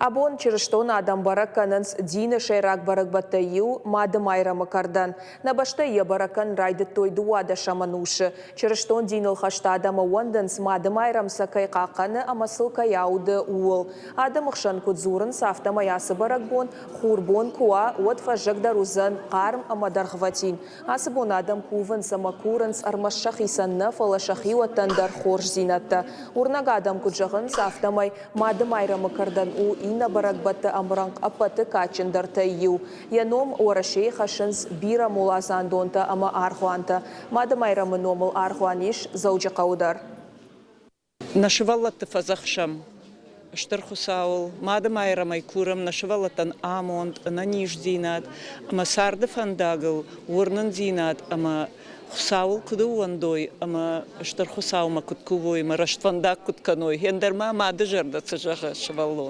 Абон чырыстон адӕм бӕрӕг кӕнынц дины сӕйраг бӕрӕгбӕттӕй иу, Мады Майрӕмы кӕрдӕн. Нӕ бӕстӕйы йӕ бӕрӕг кӕнын райдыдтой дыууадӕсӕм ӕнусы. Чырыстон диныл хӕст адӕм ӕууӕндынц, Мады Майрӕм сӕ кӕй хъахъхъӕны ӕмӕ сыл кӕй ауды, ууыл. Адӕмы хсӕн куыд дзурынц, афтӕмӕй ацы бӕрӕгбон хурбон куы уа, уӕд фӕззӕг дӕр уыдзӕн хъарм ӕмӕ дӕргъвӕтин. Ацы бон адӕм кувынц ӕмӕ курынц ӕрмӕст сӕхицӕн нӕ, фӕлӕ сӕхиуӕттӕн дӕр хорздзинӕдтӕ. Уырнӕг адӕм куыд зӕгъынц, афтӕмӕй Мады Майрӕмы кӕрдӕн у иннӕ бӕрӕгбӕтты ӕмрӕнхъ ӕппӕты кадджындӕртӕй иу. Йӕ ном Уӕрӕсейы хӕссынц бирӕ моладзандонтӕ ӕмӕ аргъуантӕ. Мады Майрӕмы номыл аргъуан ис Дзӕуджыхъӕуы дӕр. Нӕ сывӕллӕтты фӕдзӕхсӕм Стыр Хуыцауыл, Мады Майрӕмӕй курӕм нӕ сывӕллӕттӕн амонд, ӕнӕниздзинад ӕмӕ царды фӕндагыл уырнындзинад ӕмӕ Хуыцауыл куыд ӕууӕндой ӕмӕ Стыр Хуыцаумӕ куыд кувой ӕмӕ рӕствӕндаг куыд кӕной, ӕндӕр ма мады зӕрдӕ цы зӕгъы сывӕллонӕн.